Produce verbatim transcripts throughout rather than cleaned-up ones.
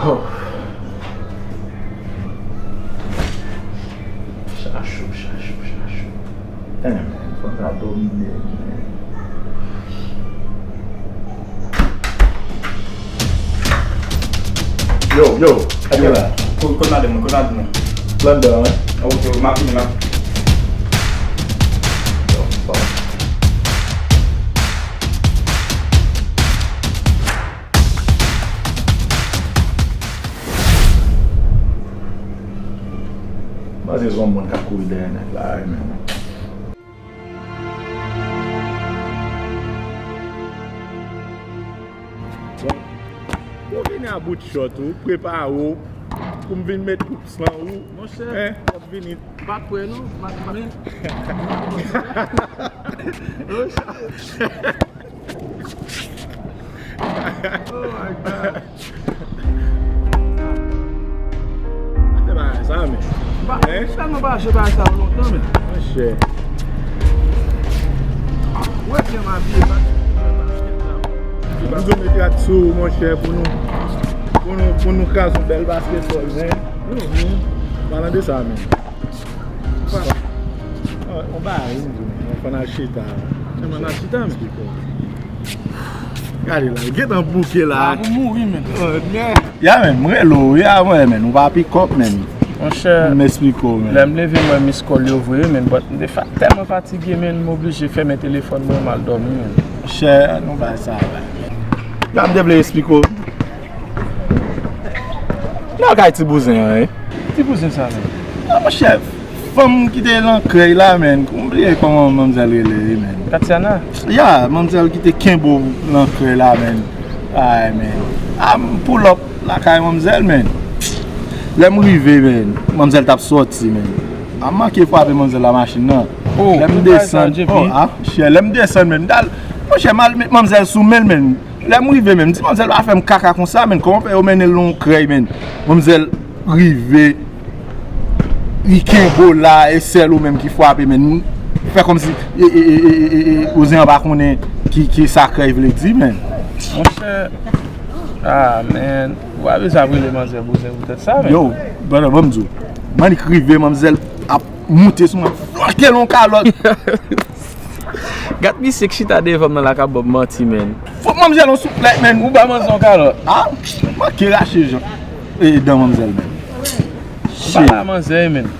Chachou, chachou, chachou. Eh, men, fò n ta domine, men. Yo, yo, yo. Kote madanm mwen, kote madanm mwen? London, hein? Ok, m ap vini, m ap. Yo, bon. Mwen se yon moun k ap kouri dèyè nèg la, wi, men. Bon, ou vini a bout chòt ou, prepare w pou m vin met koups lan ou. Monchè, hein? W ap vini. M pa kwè non, m ap men. Oh my God. Pase bagay sa, men. Hein? Sa nou pa jwe bagay sa yo lontan, men. Monchè. Wè, jan m abiye, pa. M di w mete ak sou, monchè, pou nou, pou nou, pou nou kraze yon bèl basketball, men. Palan de sa, men. Yon bagay, m di w, men. Fò n al chita. Fò n al chita, men. Gade la, gentan bouke la. Pou mouri, men. Ya, men, m rele w, ya, mwen, men, ou pa pikòp, men. Monchè, m esplike w, men. Lè m leve, m wè miskòl yo vre, men, but m te fa-, tèlman fatige, men, m oblije fèmen telefòn mwen, m al dòmi, men. Monchè, nou bay sa, bay. Ya, m te vle esplike w. Nan kay ti bouzen an, wi. Ti bouzen sa menm? Non, monchè, fanm ki te lan krèy la, men. M bliye kòman manmzèl rele, wi, men. Katiana? Ya, manmzèl ki te kenbe w lan krèy la, men. Ay, men. A, m pull up lakay manmzèl, men. Lè m rive, men, manmzèl t ap sòti, men. A, m manke frape manmzèl la machin nan. Oh, lè m desann, oh, a, chè, lè m desann, men, m t al, monchè, m al met manmzèl sou men l, men. Lè m rive, men, m di manmzèl pa fè m kaka konsa, men, kòman fè yo mennen l nan yon krèy, men? Manmzèl rive, li kenbe w la, e sèl ou menm ki frape, men. Fè kòmsi, e, e, bouzen an pa konnen ki, ki sa krèy vle di, men. Monchè, ah, men, ou pa bezwen ap rele manzè bouzen poutèt sa, men. Yo, brother, ban m di w. Manik rive, manmzèl ap moute sou mwen, flanke l yon kalòt. Gad misye k chita devan m nan la k ap ban m manti, men. Fòk manmzèl yon souplèt, men. Ou ba manzè yon kalòt. A, manke rache jan. E dan manmzèl, men. Ou pa ba manzè, men.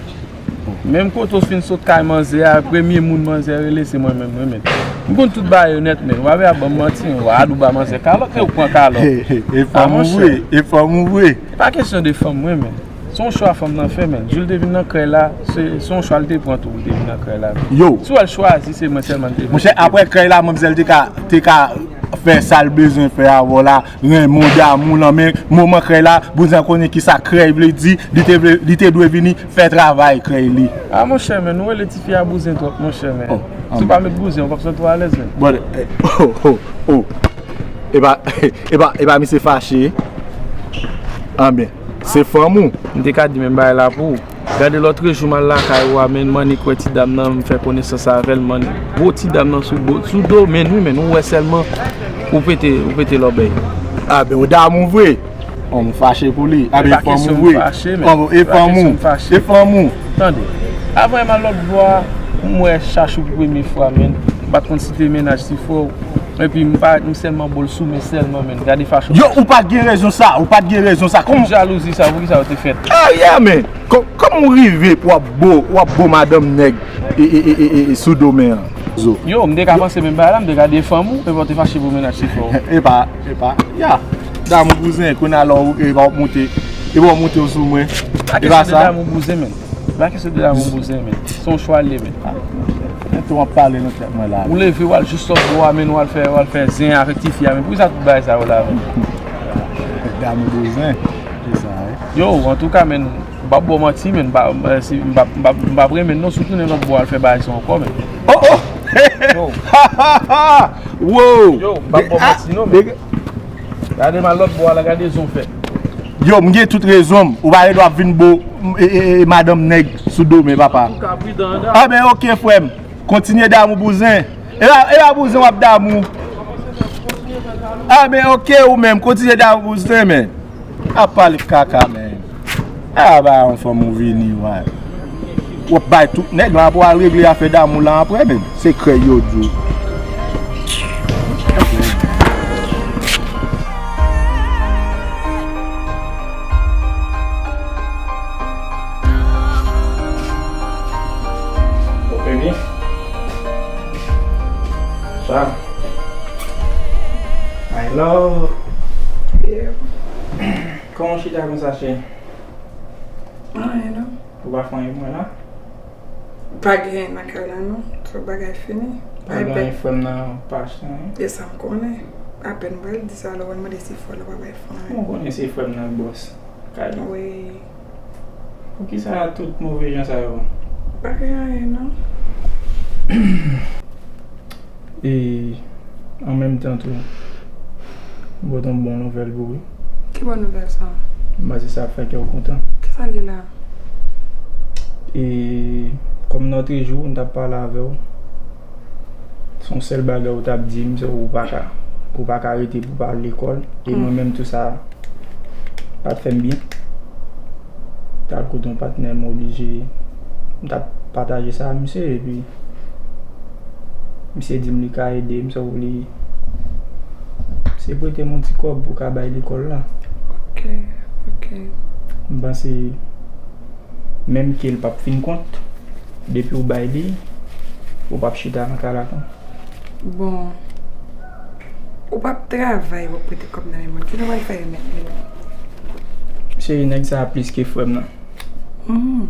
Menm kote w fin sot kay manzè a, premye moun manzè rele, se mwen menm, wi, men. M konn tout bagay yo nèt, men. Ou pa vle ap ban m manti, men. Ou a dou ba manzè kalòt, men ou pran kalòt. E fanm ou vre, e fanm ou vre. E pa kesyon de fanm, wi, men. Se yon chwa fanm nan fè, men. Jou l te vin nan krèy la, se, se yon chwa l te pran tou pou l te vin nan krèy la. Yo. Si w al chwazi, se mwen sèlman l te vin. Monchè, aprè krèy la, manmzèl te ka, te ka fè sa l bezwen fè avè w la, renmen w damou lan, men moman krèy la, bouzen an konnen ki sa krèy vle di, li te vle, li te dwe vini fè travay krèy li. A, monchè, men, nou rele tifi a bouzen twòp, monchè, men. Si w pa met bouzen, w p ap santi w alèz, men. Bon, eh, oh, oh, oh. E pa, e pa, e pa misye fache. Anben, se fanm ou. M te ka di menm bagay la pou ou. Gade lòtrejou m al lakay ou a, men, Manik wè ti dam nan, m fè konesans avè l, man. Gwo ti dam nan sou bo-, sou do, men, wi, men, ou wè sèlman, ou pete, ou pete lòbèy. A, ben, ou damou vre. An, m fache pou li. A, ben, e fanm ou vre. An, e fanm ou. E fanm ou. Tande. Avan m al lòt bò a, m wè Chachou pou premye fwa, men. M pa t konn si te mennaj ti frè w. Epi m pa, m sèlman bo l sou men sèlman, men. Gade fason. Yo, ou pa t gen rezon sa, ou pa t gen rezon sa. Kòman jalouzi sa, poukisa yo te fèt? Ah, yeah, men. Kò-, kòman w rive pou w ap bo, w ap bo madanm nèg e, e, e, e, e, sou do men an, Zo? Yo, m te ka panse menm bagay la, m te ka di e fanm ou, epi w te fache pou mennaj ti frè w. Epa, epa, ya. Damou bouzen, kounye a la, epa w ap monte, epa w ap monte w sou mwen. Epa sa. Damou bouzen, men. Pa kesyon de damou bouzen, men. Se yon chwa l ye, men. Men tou w ap pale nan tèt mwen la. Ou leve, w al jis lòt bò a, men w al fè, w al fè zen avèk tifi a, men poukisa tout bagay sa yo la, men? Damou bouzen, se sa, wi. Yo, antouka, men, m p ap ba w manti, men, m pa, m pa, si, m p ap, m p ap, m p ap renmen non si w tounen lòt bò a al fè bagay sa ankò, men. Oh, oh! Yo. Wow! Yo, m p ap ba w manti, non, men. Gade m al lòt bò a la, gade zen w fè. Yo, m gen tout rezon m. Ou pa gen dwa ap vin bo, e, e, e, madanm nèg sou do men, papa. Antouka, pridan, Anben, oke, frè m. Kontinye damou bouzen. E pa, e pa bouzen w ap damou. Anben, oke, ou menm. Kontinye damou bouzen, men. Ap pale kaka, men. A, ba yon fanm ou vini, wa. W ap bay tout nèg lan, apre w al regle afè damou lan apre, men. Se krèy yo di w. Ou fè byen? Sa? I love. Yeah. Kòman w chita konsa, cheri? Anyen non. Ou pa fè anyen pou mwen la? Pa gen anyen nan kay la non. Tout bagay fini. Pa gen anyen, frè m nan pa achte anyen? E sa m konnen. Apèn m pral di sa, lè w mande si frè l la pa bay fè anyen. Kòman w konnen se frè m nan k bòs kay la? Wi. Poukisa tout move jan sa yo? Pa gen anyen non. E an menm tan tou, m pote yon bon nouvèl pou ou wi. Ki bon nouvèl sa? M panse sa ap fè kè w kontan. Kisa l ye la? E kòm nòtrejou, m t ap pale avè w. Se yon sèl bagay ou t ap di m, se ou pa ka, ou pa ka rete pou pa al lekòl. E mwen menm tou sa pa t fè m byen. M t al kote yon patnè m, oblije, m t ap pataje sa a misye, epi misye di m li ka ede m, so li, misye prete m yon ti kòb pou ka bay lekòl la. Ok, ok. M panse, menm ke l p ap fin kont, depi w bay li, ou p ap chita nan kay la ankò. Bon, ou p ap travay, w ap prete kòb nan men moun. Kisa w pral fè remèt li menm? Cheri, nèg sa a plis ke frè m nan. Mhm.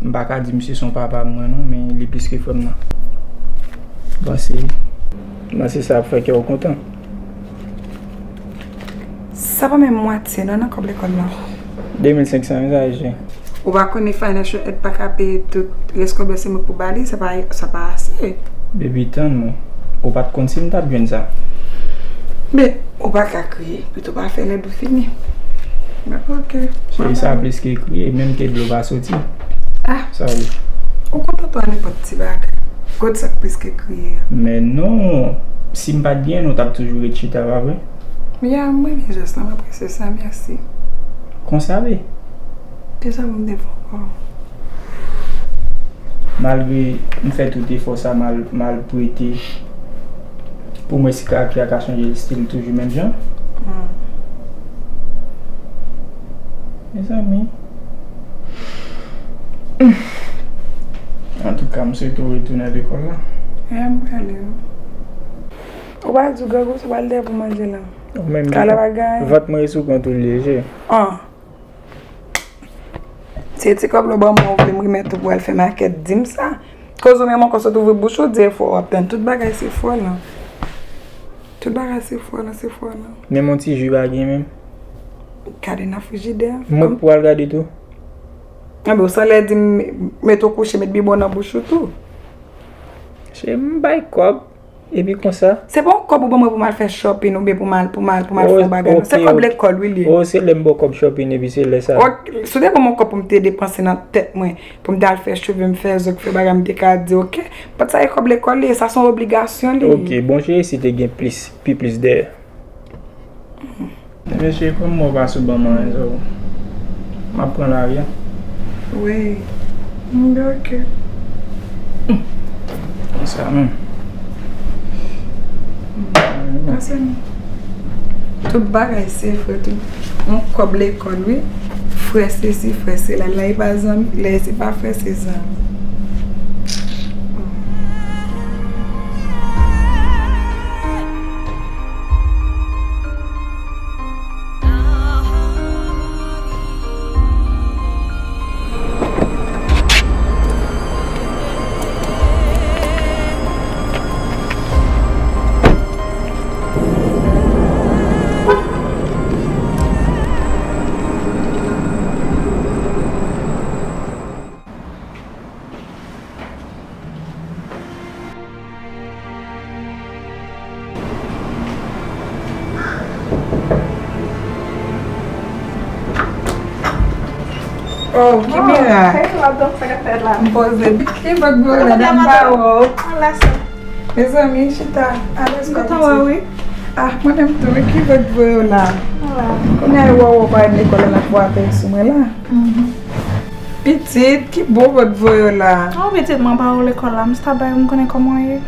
M pa ka di misye se yon papa mwen non, men li plis ke frè m nan. M panse, m panse sa ap fè kè w kontan. Sa pa menm mwatye non nan kòb lekòl la. De mil senk san wi, sa ye. Ou pa konnen financial aid pa ka peye tout rès kòb la, se mwen k pou ba li, sa pa, sa pa ase. Baby, tann mwen. Ou pa t konn si m t ap jwenn sa. Men, ou pa ka kriye. Pito pa fè lèd ou fini. Ok. Cheri, sa plis ke kriye, menm ke dlo pa soti. Ah. Sa w ye? Ou kontan tou a nenpòt ti bagay. Gad sa k plis ke kriye a. Men non, si m pa t genyen, nou t ap toujou ret chita, pa vre? Ya, m renmen jès la, m apresye sa, mèsi. Konsa vre? Deja m te fè ankò. Malgre m fè tout efò sa m al, m al prete pou m wè si karaktè a ka chanje, l still toujou menm jan. Hmm. Mezanmi. Antouka, m swete w retounen lekòl la. Ya, m prale wi. Ou pa di w grangou, se pral dèyè pou manje la. Ou menm, kala pa gen anyen. Vant mwen sou kont ou l ye, cheri. An. Se ti kòb la w ban mwen, ou vle m remèt ou pou al fè makèt, di m sa. Koz ou menm ankò sot ouvri bouch ou, di e fò w ap tann. Tout bagay se fò lan. Tout bagay se fò lan, se fò lan. Menm yon ti ji pa gen menm. Gade nan frijidè. Mwen pou al gade tou. Anben, ou sanlè di m mete w kouche, met bibwon nan bouch ou tou. Cheri, m bay kòb. Epi konsa? Se pa yon kòb ou ban mwen pou m al fè shopping oubyen pou m al, pou m al, pou m al fè yon bagay, non. Se kòb lekòl wi li ye. O, se lè m ba w kòb shopping epi se lè sa. Ok, si w te ban m yon kòb pou m te depanse nan tèt mwen, pou m te al fè cheve m, fè zong, fè bagay, m te ka di ok. But sa e kòb lekòl li ye, sa se yon obligasyon li ye. Ok, bon, cheri, si te gen plis, pi plis dèyè. Mesye, kòm mwen pa sou ban mwen, so, m ap pran lari a. Wi. M gen ok. Konsa menm. Pase non. Tout bagay se frè, tout. Yon kòb lekòl, wi. Frè sesi, frè sela. Lè e pa zanmi, lè se pa frè, se zanmi. Oh, Kimera. Hey, madanm, sa k ap fèt la? M poze byen, ki bòt bò la, dan m pa wè w. Mezanmi, chita. Alèz, m kontan wè w, wi. Ah, mwen menm tou, men ki vant voye w la? Kounye a, yo wè w pa al lekòl la, l ap ateri sou mwen la. Pitit, ki bon vant voye w la? Oh, pitit, mwen pa al lekòl la, m sta bay, m konnen kòman w ye.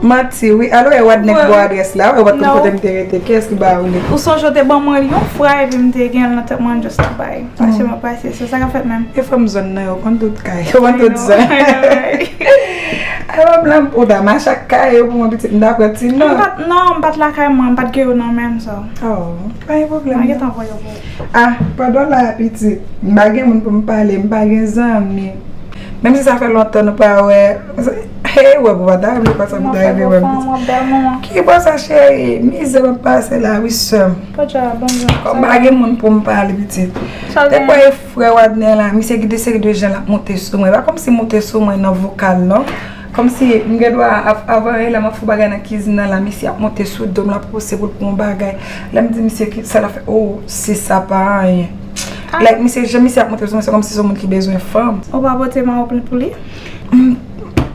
Manti, wi. Alò, e Wadnè ki ba w adrès la, ou pa t konn kote m te rete. Kiyès ki ba w li? Ou sonje w te ban mwen l yon fwa, epi m te gen l nan tèt mwen, m just ap bay. Pase mwen pase, se sa k ap fèt menm. E fanm zòn nan yo konn tout kay, yo konn tout zòn. Ay, fanm lan, ou ta mache ak kay yo pou mwen, pitit, m ta pran ti non. M pa t, non, m pa t lakay mwen, m pa t gen yo nan men m sa. Oh, pa gen pwoblèm. Mwen gentan voye yo pou ou. Ah, pandan w la, pitit, m pa gen moun pou m pale, m pa gen zanmi. Menm si sa fè lontan nou pa wè. Hey, wè, pou pa ta vle pa sa pou ta rive wè m, pitit. Ki bò sa, cheri? Mizè m ap pase la, wi, sè m. Kòm m pa gen moun pou m pale, pitit. Te kwè e frè Wadnè la, misye gen de seri de jan l ap monte sou mwen. E pa kòmsi monte sou mwen nan vokal, non. Kòmsi m gen dwa, av-, avan yè la, m ap fè bagay nan kizin nan la, misye ap monte sou do m, l ap pouse pou l pran yon bagay. Lè m di misye ki sa l ap fè, oh, si sa pa anyen. Like, misye, jan misye ap monte sou mwen, se kòmsi se yon moun ki bezwen fanm. Ou pa pote mawo plen pou li? M,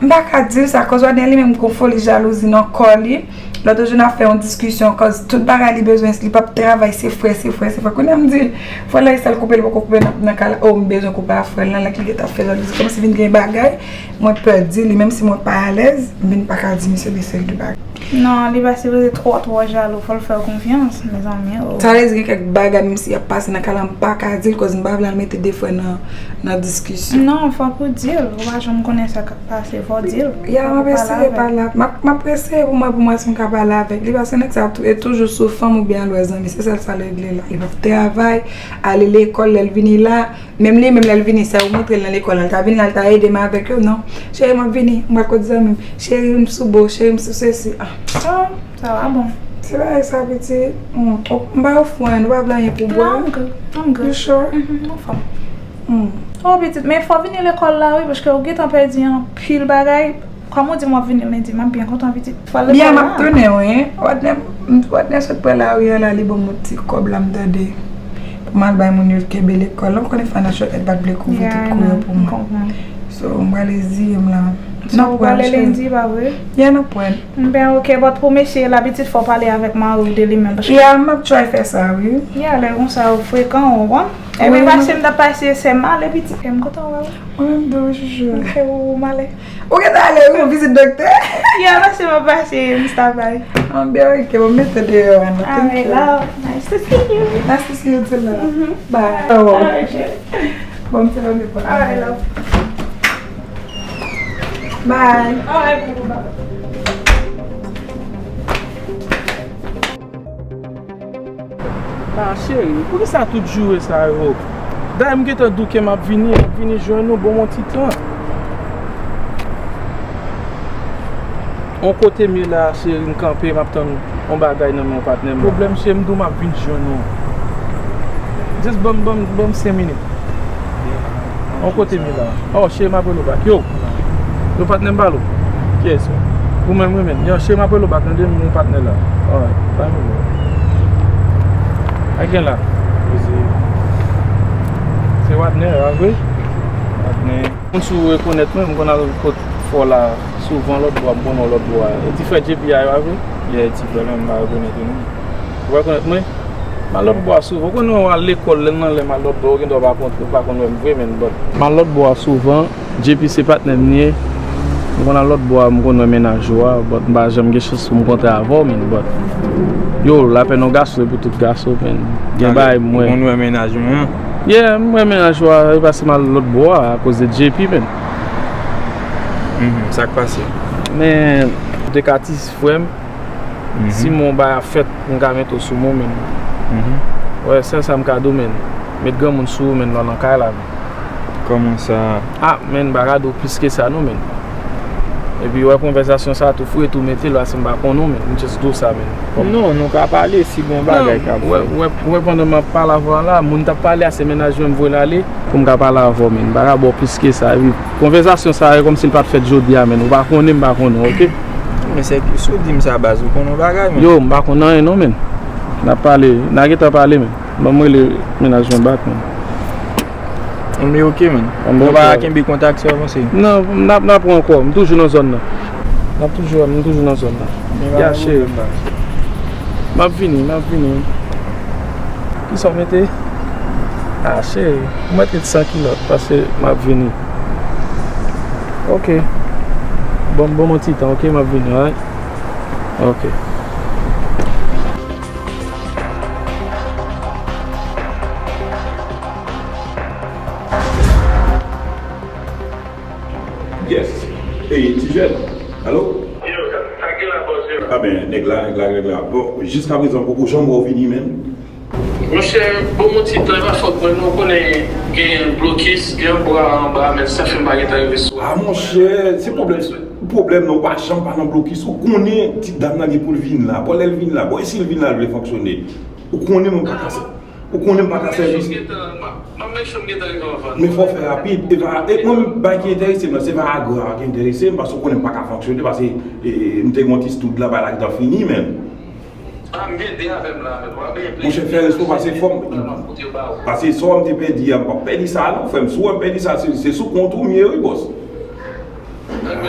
m pa ka di l sa, koz Wadnè li menm gon foli jalouzi nan kò li. Lòt jou n ap fè yon diskisyon, koz tout bagay li bezwen, li p ap travay, se frè, se frè, se frè. Kounye a m di l, frè la, e sa l koupe, li poko koupe nan, nan kay la. Oh, m bezwen koupe a frè l lan, like li gentan fè jalouzi, kòmsi vin gen bagay. Mwen pè di li, menm si mwen pa alèz, m vin pa ka di misye de seri de bagay. Non, li pa sipoze twò, twò jalou, fò l fè w konfyans, mezanmi, oh. Sa vle di gen kèk bagay, menm si y ap pase nan kay la, m pa ka di l, koz m pa vle al mete de frè nan, nan diskisyon. Non, fòk ou di l, ou pa janm konnen sa k ap pase, fò w di l. Ya, m ap eseye pale ak, m ap, m ap eseye pou mwen, pou mwen si m ka pale avèk li, paske nèg sa tou, e toujou sou fanm oubyen al wè zanmi, se sèl sa l regle la. Li p ap travay, ale lekòl, lè l vini la, Menm li menm lè l vini, sa yo montre l nan lekòl la, l ta vin la, l ta ede m avèk yo, non. Cheri, m ap vini, m pral kot zanmi m. Cheri, m sou bo, cheri, m sou sesi. Ah. Ah, sa va bon. Se bagay sa, pitit. Hmm. Oh, m ba w fwen, ou pa vle anyen pou bwè? Non, I'm good. I'm good. You sure? Mhm, m anfòm. Hmm. Oh, pitit, men fò w vini lekòl la, wi, paske ou gentan pèdi anpil bagay. Kòm ou di m w ap vini lendi, m ap byen kontan pitit. Fò lekòl la. Byen, m ap tounen, wi. Wadnè, Wadnè sot pran lari an la, li ban m yon ti kòb la, m tande. Pou m al bay moun yo l kenbe lekòl la. Ou konnen Fana Shortcut pa t vle kouvri tout kou yo pou mwen. So, m prale ziye m la. So, ou prale lendi, pa vre? Yeah, n ap pran. Ben, ok, but pou mesye la, pitit fò w pale avèk mari w de li menm, paske. Yeah, m ap try fè sa, wi. Yeah, lè konsa, ou frekan, ou konprann? Epi pase m t ap pase, sè m ale, pitit. E m kontan wè w. Mwen menm tou, chouchou. Ok, ou, ou m ale. Ou gentan ale, wi, yon vizit doktè? Yeah, pase m ap pase, m sta bay. Ah, byen, ok, bon, mete deyò, Ana. Alright, love. Nice to see you. Nice to see you too, love. Mhm. Bye. Alright, cheri. Bon, m te renmen pale. Alright, love. Bye. Alright, bye, bye. Ah, cheri, poukisa tout joure sa yo? Dayè, m gentan di w ke m ap vini, m ap vini jwenn ou, ban m yon ti tan. On kote m ye la, cheri, m kanpe, m ap tann yon bagay nan men yon patnè m la. Pwoblèm, cheri, m di w m ap vin jwenn ou. Just ban m, ban m, ban m senk minit. On kote m ye la. Oh, cheri, m ap rele w back. Yo. Yo, patnè m, pale w. Kiyès ou? Ou menm, wi, menm. Yo, cheri, m ap rele w back, tande, m gon patnè la. Alright, pa m rele w. Sa gen la? Se Wadnè, a vre? Wadnè. Moun si w rekonèt mwen, m konn al kot fò la souvan lòt bò, m konnen w lòt bò a. E ti frè J P a yo, a vre? Yeah, ti frè la, m pa rekonèt ou non. Ou pa rekonèt mwen? M al lòt bò a souvan. Ou konnen w al lekòl, lè nan lè m al lòt bò, ou gen dwa w pa konn, ou pa konn wè m vre, men, but. M al lòt bò a souvan. J P se patnè m li ye. M konn al lòt bò a, m konn wè mennaj ou a, but m pa janm gen chans pou m kontre avè w, men, but. Yo, lapèn yon gason, e pou tout gason, men. Gen bagay m wè. Ou konn wè mennaj mwen an? Yeah, m wè mennaj ou a, e pase m al lòt bò a, akoz de J P, men. Mhm, sa k pase? Men, ou te ka ti frè m. Mhm. Si mon bay ap fèt, m ka mete w sou mwen, men. Mhm. Wè, sèl sa m ka di w, men. Met granmoun sou ou, men, lò nan kay la, men. Kòman sa? Ah, men, m pa ka di w plis ke sa, non, men. Epi, wè, konvèsasyon sa tou fou e tou mete l, paske m pa konnen w, men. M just di w sa, men. Non, nou ka pale si gon bagay k ap fèt. Wè, wè, wè, pandan m ap pale avè w la, moun t ap pale a, se mennaj mwen m voye l ale. Pou m ka pale avè w, men. M pa ka ba w plis ke sa. Epi, konvèsasyon sa a, e kòmsi l pa t fèt jodi a, men. Ou pa konnen, m pa konnen w, ok? Men se, si w di m sa, baz, ou konnen yon bagay, men. Yo, m pa konn anyen, non, men. N ap pale, n a gentan pale, men. Ban m rele mennaj mwen back, men. Men ok, men. Bon, nou pa ka kenbe kontak, sa w panse? Non, n ap, n ap pran ankò. M toujou nan zòn nan. N ap toujou, m toujou nan zòn nan. Ya, cheri. M pa gen pwoblèm, baz. M ap vini, m ap vini. Kisa w mete? Ah, cheri, ou mèt ret san kilòt, paske m ap vini. Ok. Bon, bon, yon ti tan, ok, m ap vini, alright? Ok. Yes. Hey, ti jèn. Alo? Yo, sa, sa gen la, bòs, yo? Ah ben, nèg la, nèg la, nèg la. Bon, jiskaprezan, poko janm wè w vini menm. Monchè, bon, yon ti tan, e pa fòt mwen, non, ou konnen gen blokis, gen bwa anba, men sa fè m pa gentan rive sou. Ah, monchè, se pwoblèm, pwoblèm non, ou pa janm pa nan blokis. Ou konnen ti dam nan gen pou l vin la. Bon, lè l vin la, bon, e si l vin la, l vle fonksyone? Ou konnen mwen pa ka sèvi. Ou konnen m pa ka sèvi. Men fò w fè rapid. E pa, e mwen menm, bagay ki enterese m nan, se pa Agra ki enterese m, paske ou konnen m pa ka fonksyone, paske, e, e, m te gen yon ti stud la, bagay la gentan fini, men. Monchè, fè respè w, pase fò m, pase sa m te pèdi a, m p ap pèdi sa a non, frè m. Si w wè m pèdi sa, se, se sou kont ou m ye, wi, bòs. Ebyen,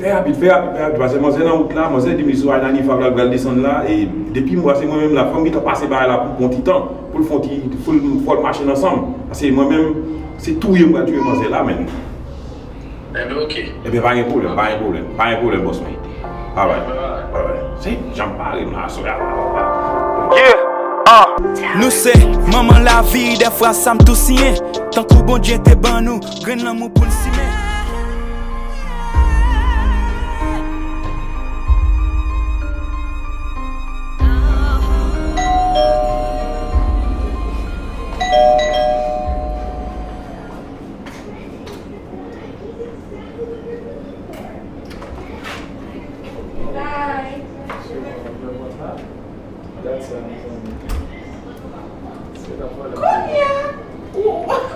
fè rapid, fè rapid, fè rapid, paske manzè nan wout la, manzè di m li sou Avenue Fabre la, l pral desann la, e depi m wè se mwen menm la, fò m gentan pase bagay la pou, pou yon ti tan, pou l fè yon ti, pou l, fò l mache nan san m, paske mwen menm, se touye m pral touye manzè la, menm. Ebyen, ok. Ebyen, pa gen pwoblèm, pa gen pwoblèm, pa gen pwoblèm, bòs mwen. Alright, alright. Se jan m pare m la, aswè a, papa. Yeah, ah. Nou se manman lavi, dèfwa sa m tou siyen. Tankou Bondye te ban nou grenn lanmou pou l simen. Kounye a,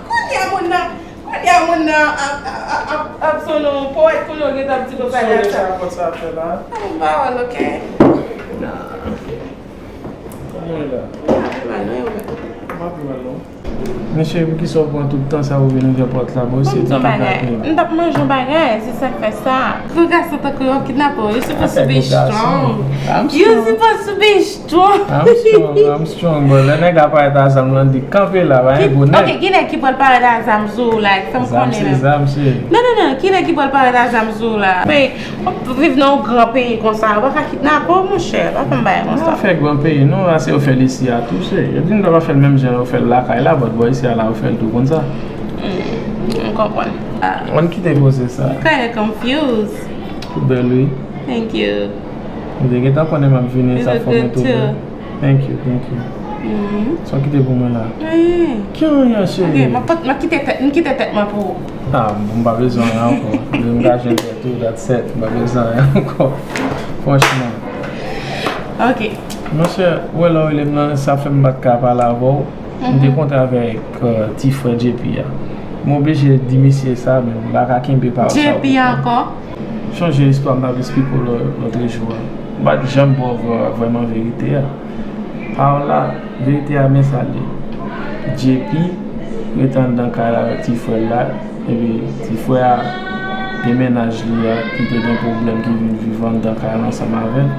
kounye a moun nan, kounye a moun nan ap, ap, ap, ap sonnen yon pòt, kounye a w gentan ap di konsa. Sone sa pòt sa ap fè la. An pawòl, ok. Kòman w ye la? M pa pi mal non. Mesye, poukisa w pran tout tan sa pou vin ouvè pòt la? Bon, se ti kidnapin. M t ap manje yon bagay, se sa k fè sa. Gwo gason tankou yon kidnapè, you supposed to be strong. You supposed to be strong. I'm strong, I'm strong, but lè nèg la parèt a zam lan, di kanpe la, pa gen gwo nèg. Ok, ki nèg ki pral parèt a zam sou ou, like, fè m konnen menm. Zam se zam, se. Non, non, non, ki nèg ki pral parèt a zam sou ou la? Pe, w ap viv nan yon gran peyi konsa, yo pa ka kidnape w, monchè, pa fè m bagay konsa. Yo fè gran peyi, non, ase yo fè l isi a tou, se. Yo di nou ta pa fè l menm jan yo fè l lakay la, but bò isi a la, yo fè l tou konsa. Hmm, m konprann. Ah. Ann kite koze sa. Kinda confused. Ou bèl, wi. Thank you. Ou te gentan konnen m ap vini, sa fè mwen tou bèl. Thank you, thank you. Mhm. Sa w kite pou mwen la? Anyen. Ki anyen, cheri? Ok, m ap pot-, m ap kite tèt, m kite tèt mwen pou ou. Ah, bon, m pa bezwen anyen ankò. M ka jwenn tèt ou, that's it. M pa bezwen anyen ankò. Franchman. Ok. Monchè, ou wè lè w rele m nan, sa fè m pa t ka pale avè w. M te kontre avèk, euh, ti frè J P a. M oblije di misye sa, men m pa ka kenbe pawòl sa. J P ankò? Chonje istwa m t ap esplike w lò-, lòtrejou a. M pa t janm ba w vrè-, vrèman verite a. Pawòl la, verite a, men sa l ye. J P rete anndan kay la avèk ti frè l la, epi ti frè a gen mennaj li a ki te gen pwoblèm, ki vin viv anndan kay la ansanm avè l.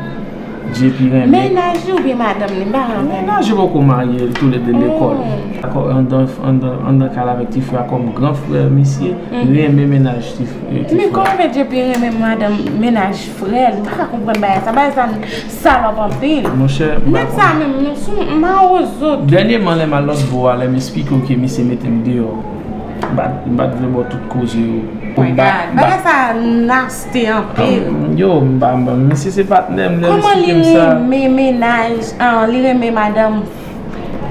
J P renmen. Mennaj li oubyen madanm li, m pa renmen. Mennaj yo poko marye, toulède lekòl. Dakò, anndan, anndan, anndan kay la avèk ti frè a kòm gran frè misye, renmen mennaj ti, ti frè. Men kòman fè J P renmen madanm, mennaj frè l? M pa ka konprann bagay sa. Bagay sa salòp anpil. Monchè, m pa konn. Nèg sa menm, nou sou, m pa wè zòt. Dènyèman, lè m al lòt bò a, lè m esplike w ke misye mete m deyò. M pa, m pa t vle ba w tout koze yo. Oh my God, bagay sa nasty anpil. Yo, m pa, m pa, misye se patnè m, lè l esplike m sa. Kòman li renmen mennaj, ah, li renmen madanm,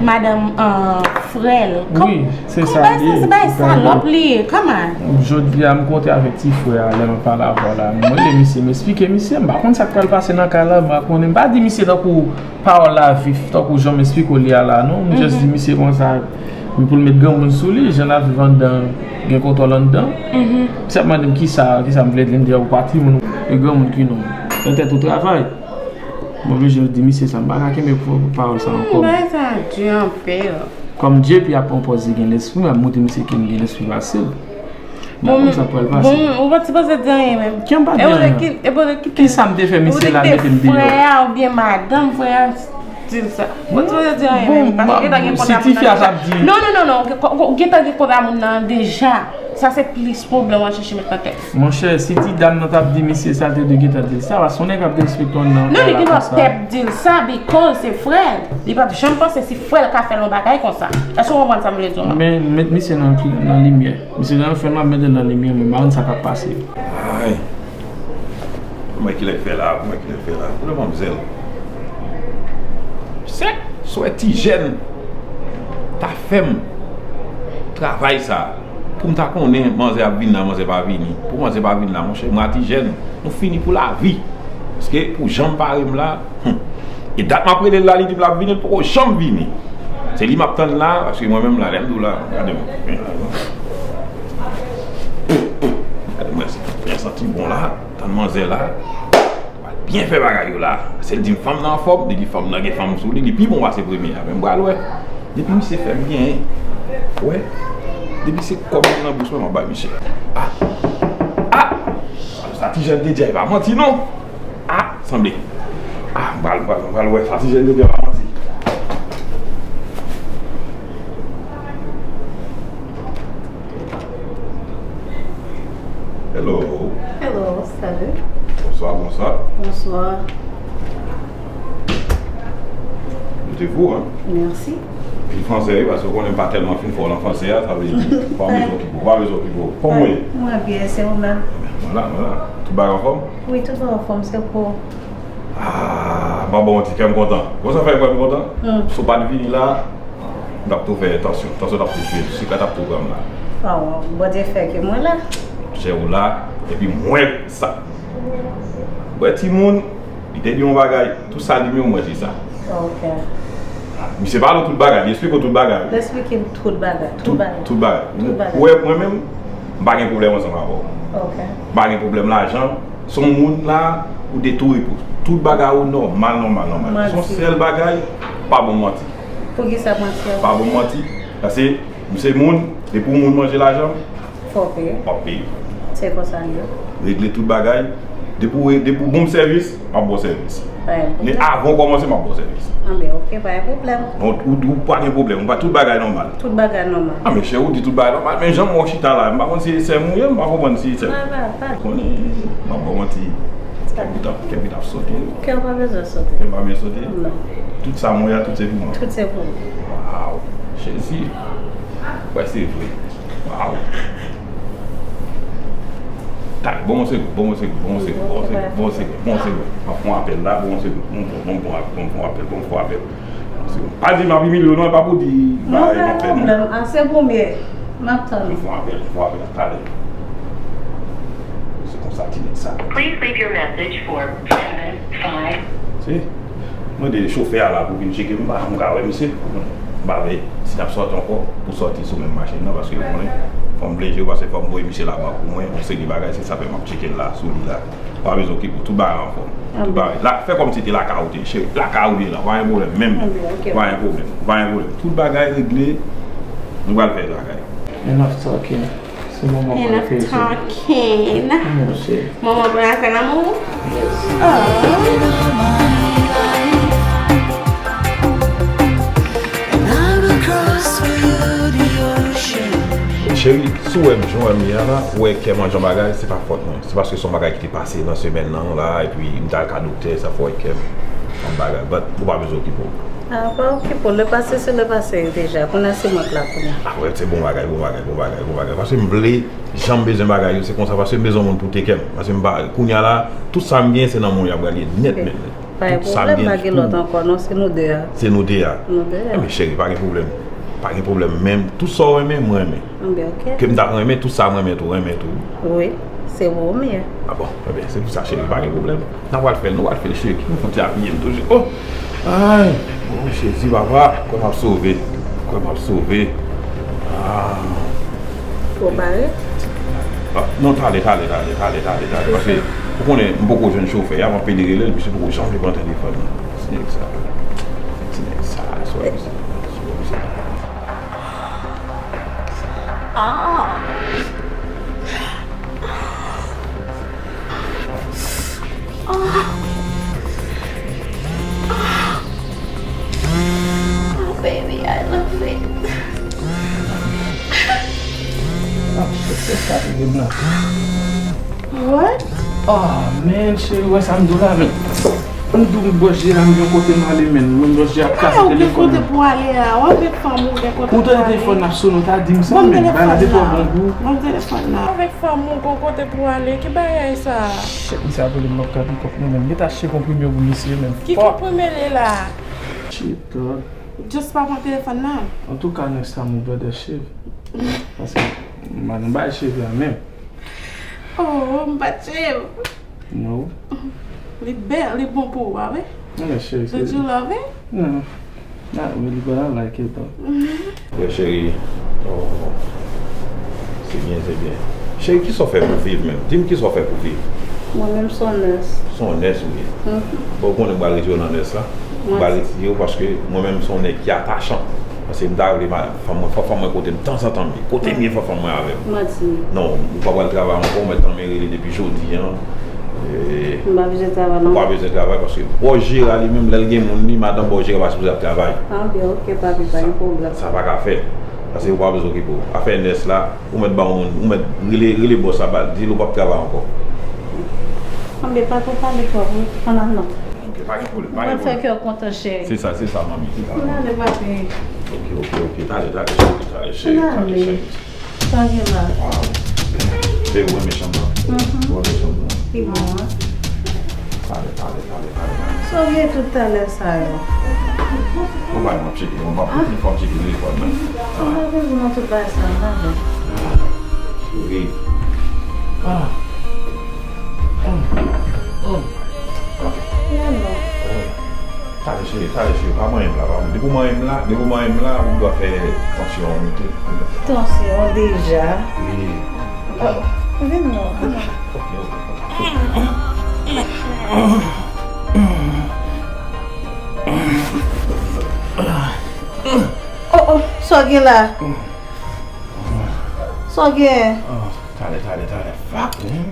madanm, ah, frè l? Wi, se sa l ye. Bagay sa, se bagay salòp li ye, kòman? Jodi a, m kontre avèk ti frè a, lè m ap pale avè w la. M rele misye, m esplike misye, m pa konn sa k pral pase nan kay la, m pa konnen. M pa di misye tankou pawòl la vif, tankou jan m esplike w li a la, non. M just di misye konsa, men pou l met granmoun sou li, jan n ap viv anndan, gen kontwòl anndan. Misye ap mande m kisa, kisa m vle di, m di, ou pa timoun, ou granmoun ki non. Nan tèt ou travay. M oblije di misye sa, m pa ka kenbe pawòl sa ankò. Bagay sa di anpil. Kòm J P ap pran pòz li gen lespri, m ap montre misye ke m gen lespri pase l. Bon, bon, ou pa t sipoze di anyen menm. Ki m pa di anyen? E ki, e ki, ki sa m te fè misye la mete m deyò? Frè a oubyen madanm frè a di l sa. Ou pa t sipoze di anyen menm, paske gentan gen kontra moun nan deja. Non, non, non, non, ou gentan gen kontra moun nan deja. Sa se plis pwoblèm w al chèche met nan tèt. Monchè, si ti dam nan t ap di misye sa, l te dwe gentan di l sa, paske yon nèg ap derespekte w nan kay la konsa. Non, li gen dwa pèp di l sa, because se frè l. Li p ap janm panse si frè l ka fè l yon bagay konsa. Èske w konprann sa m vle di w la? Men, met misye nan, nan limyè. Misye nan fè m ap mete nan limyè, mwen pa konn sa k ap pase. Ay. Kòman kilè l fè la? Kòman kilè l fè la? Koulè manmzèl. Sèk, swè ti jèn ta fè m travay sa. Pou m ta konnen manzè ap vin la, manzè pa vini. Pou manzè pa vin la, monchè, mwen a ti jèn, nou fini pou lavi. Paske pou jan m pare m la, hmm. E dat m ap rele l la, li di m l ap vini, l poko janm vini. Se li m ap tann la, paske mwen menm la, lè m di w la, gade m. Gade mwen, mwen santi bon la, tann manzè la. Pral byen fè bagay yo la. Se l di m fanm nan anfòm, li di fanm nan gen fanm sou li, li pi bon pase premye a. Men m pral wè. Depi misye fè m byen, wè. Depi se kòb mwen nan bous mwen, m ap bay misye. Ah! Ah! Sa ti jèn te di a, e pa manti non. Ah! Sanble. Ah, m pral, m pral, m pral wè sa ti jèn te di a, e pa manti. Hello. Hello, salut. Bonswa, bonswa. Bonswa. Nou te fou, hein? Mèsi. Pi fransè, wi, paske w konnen m pa tèlman fin fò nan fransè a, sa vle di, pa bezwen okipe w, pa bezwen okipe w. Kòman w ye? Mwen byen, se ou menm? Mwen la, mwen la. Tout bagay anfòm? Wi, tout bagay anfòm, se pou. Ah, m ap ba w manti, kè m kontan. Bon, sa fè kè m kontan? Hmm. Si w pa t vini la, m t ap tou fè tansyon. Tansyon t ap tou swiv. Sik la t ap tou pran m la. Oh, Bondye fè ke mwen la. Monchè, ou la, epi m wè sa. Wè timoun, li te di yon bagay, tout sa li menm, mwen se sa. Ok. Misye pale tout bagay, li eksplike tout bagay. Li eksplike tout bagay, tout bagay. Tout bagay. Tout bagay. Ou wè mwen menm, m pa gen pwoblèm ansanm avè w. Ok. M pa gen pwoblèm lajan. Se yon moun la, ou de tou repo. Tout bagay ou nòmal, nòmal, nòmal. Se yon sèl bagay, pa bon manti. Poukisa manti a? Pa bon manti. Paske m se moun, depi yon moun manje lajan m, fò w peye. W ap peye. Se konsa l ye. Regle tout bagay. Depi w, depi w ban m sèvis, m ap ba w sèvis. Men avan w kòmanse, m ap ba w sèvis. Anben, ok, pa gen pwoblèm. Ou, ou, ou pa gen pwoblèm, ou pa, tout bagay nòmal. Tout bagay nòmal. Ah, men chè, ou di tout bagay nòmal, men jan m wè w chita la, m pa konn si e sè m ou ye, m pa konprann si e sè m. Pa, pa, pa. Konnen, m ap ba w manti. Kè m t ap, kè m t ap sote. Kè w pa bezwen sote. Kè m pa bezwen sote? Non. Tout sa m wè a, tout se pou mwen. Tout se pou ou. Waw, Jezi. Wè, se vre. Waw. Talè, bon, se bon, se bon, se bon, se bon, se bon, se bon. M ap fè yon apèl la, bon, se bon, bon, bon, bon, bon, bon apèl, bon, bon apèl. Pa di m ap imilye w non, e pa pou di bagay m ap fè non. Non, pa gen pwoblèm. Ase pou m ye. M ap tann ou. M fè yon apèl, m fè yon apèl talè. Se konsa ti nèg sa. Please leave your message for seven five. Se, mwen mande chofè a la pou vin tcheke m, m pa janm ka wè misye. M pa vle, si n ap sòti ankò, pou sòti sou menm machin nan, paske ou konnen, fò m vle jwe, paske fò m voye misye labank pou mwen, yon seri bagay, se sa fè m ap tcheke l la, sou li la. Pa bezwen okipe w, tout bagay anfòm. Tout bagay. La, fè kòmsi te lakay ou te ye, cheri. Lakay ou ye la, pa gen pwoblèm menm. Pa gen pwoblèm, pa gen pwoblèm. Tout bagay regle, nou pral fè travay. Enough talking. Se manman pran apèl sa. Enough talking. Manman pran apèl lanmou. Yes. Cheri, si w wè m jan w wè m ye a la, ou wè kè m an jan bagay, se pa fòt mwen. Se paske se yon bagay ki te pase nan semèn nan la, epi m t al ka doktè, sa fè w wè kè m an bagay. But ou pa bezwen okipe w. Ah, pa okipe w. Le passé, c'est le passé deja. Kounye a, se mwen k la kounye a. Ah, wè, se bon bagay, bon bagay, bon bagay, bon bagay. Paske m vle, jan m bezwen bagay yo, se konsa. Paske m bezwen moun pou teke m. Paske m pa, kounye a la, tout sa m gen, se nan men w y ap prale nèt, nèt, nèt. Pa gen pwoblèm, pa gen lòt ankò, non, se nou de a. Se nou de a. Nou de a. Enben, cheri, pa gen pwoblèm. Pa gen pwoblèm, men tout sa w renmen, mwen renmen. Enben, ok. Ke m t ap renmen, tout sa m renmen tou, renmen tou. Wi, se pou ou m ye. Ah bon, enben, se pou sa, cheri, pa gen pwoblèm. N a pral fè l, nou pral fè l, cheri. Kite m fè yon ti apiye m tou, cheri. Oh! Ay! Oh, Jezi, papa, kwè m ap sove. Kwè m ap sove. Ah. Ou pare? Ah, non, talè, talè, talè, talè, talè, talè. Paske, ou konnen, m poko jwenn chofè a, m ap pede rele l, misye poko janm vle pran telefòn nan. Ti nèg sa. Ti nèg sa, sou misye. Sou misye. Ah. What? Ah, man, cheri, wè sa m di w la, men. M di w bòs Jera, m gen kote m ale, men. Mwen bòs Jera ap kase telefòn nan. Ou gen kote pou ale a? W ap met fanm ou gen kote pou ale. Ou tande telefòn nan ap sonnen, w ta di m sa, men. Bagay la te twò bon pou ou. Ban m telefòn nan. Avèk fanm ou gon kote pou ale. Ki bagay sa? Shit, misye ap rele m, m ap ka pikòp mwen menm. Mwen ta chèche konprime pou misye menm. Ki konprime li la? Shit, dog. Just pa pran telefòn nan. Antouka, next time, ou better shave. Paske, m pa nan bay shave a menm. Oh, m pa t shave. No. Li bèl, li bon pou ou, a wi? Non, men cheri, se... Don't you love it? Non. Not really, but I like it, though. Wi, cheri. Oh, se byen, se byen. Cheri, kisa w fè pou viv menm? Di m kisa w fè pou viv. Mwen menm, se yon nès. Se yon nès ou ye. Bon, ou konnen m pral retire w nan nès la. M pral retire w paske mwen menm, se yon nèg ki atachan. Paske m ta vle madanm, fanm mwen, fò fanm mwen kote m tanzantan, men kote m ye, fò fanm mwen avè m. Manti. Non, ou pa pral travay ankò, ou mèt tanmen rele depi jodi a. E, m pa bezwen travay, non. Ou pa bezwen travay paske bòs Jera li menm, lè l gen moun li, madanm bòs Jera pa sipoze ap travay. Ah, byen, ok, papi, pa gen pwoblèm. Sa pa ka fèt. Paske ou pa bezwen okipe w. Afè nès la, ou mèt ba yon moun, ou mèt rele, rele bòs la, ba l, di l ou p ap travay ankò. Anben, papi, ou pale twòp, wi. Ann al non. Ok, pa gen pwoblèm, pa gen pwoblèm. Mwen fè kè w kontan, cheri. Se sa, se sa, manmi, se sa. Ann ale, papi. Ok, ok, ok. Talè, talè, cheri, talè, cheri, talè, cheri. Sa gen la? Wow. Se ou renmen chanm nan? Mhm. Ou renmen chanm nan? Li bon, wi. Talè, talè, talè, talè, talè. Sa w gen tout talè sa yo? Bon, bay, m ap tcheke, m ap, fò m tcheke telefòn nan. Mwen pa bezwen nan tout bagay sa, m pa vle. Cheri. Ah. Oh. Oh. Talè, cheri, talè, cheri, pa manyen m la, pa manyen m. Depi w manyen m la, depi w manyen m la, ou dwe fè tansyon an monte. Tansyon deja? Wi. Oh, vin non, vin non. Ok, ok, ok. Oh, oh, sa w gen la? Sa w gen? Oh, talè, talè, talè. Fuck, man.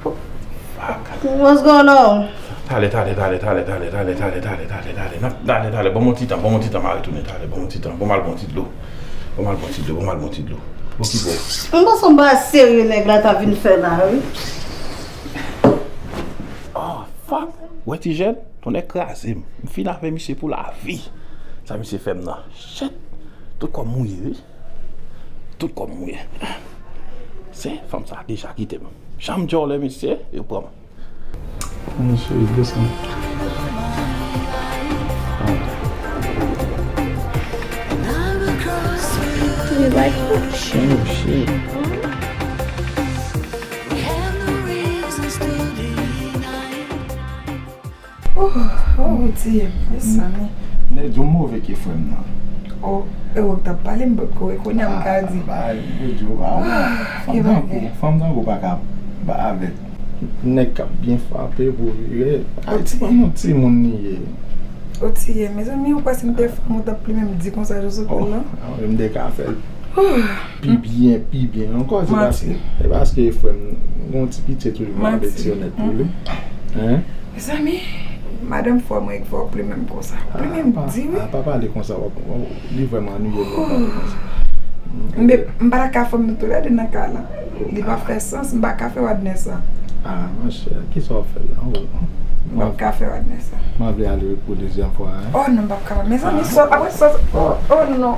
Fuck. What's going on? Talè, talè, talè, talè. N ap, talè, talè. Ban m yon ti tan, ban m yon ti tan, m a retounen. Talè, ban m yon ti tan. Ban m al bon ti dlo. Ban m al bon ti dlo, ban m al bon ti dlo. Okipe w. M panse yon bagay serye nèg la ta vin fè la, wi. Oh, fuck. Wè ti jèn, tonnè kraze m. M fin avè misye pou lavi. Sa misye fè m nan. Shit. Tout kò m mouye, wi. Tout kò m mouye. Se fanm sa deja kite m. Jan m djòlè misye, yo pran m. Ann cheri, desann. Oh, shit. Oh, oh, Bouti, mezanmi. Nèg di w move ke frè m nan. Oh, e ou k t ap pale, m potko wè, kounye a m ka di. Ah, ba, yo di w, ah, fanm tankou, fanm tankou pa ka ba avèk nèg k ap byen frape pou vire. Ayiti pa yon timoun li ye. Otiye, mezanmi, ou kwè si m te fanm ou t ap plimen m di konsa, Jozefin, non? Ah, m te ka fè l. Pi byen, pi byen ankò, se paske, se paske frè m gon ti pitye toujou, m ap ap ti onèt pou li. Hein? Mezanmi, madanm frè mwen ki fè w plimen m konsa. Ou plimen m di wi. Ah, pa pale konsa, w ap, w ap, li vrèman annuiye m lè w pale konsa. M pa ta ka fè m toulède nan kay la. Li pa fè sans, m pa ka fè w admè sa. Ah, monchè, kisa w ap fè la? M pa ka fè w admè sa. M ap vle ale pou dezyèm fwa, hein? Oh non, m p ap kapab. Mezanmi, sòt, apre sòt, oh, oh non.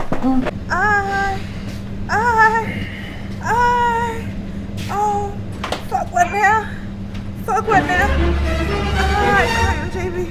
Ay, ay, ay, oh, fuck Webè, fuck Webè. Ay, ay, J B.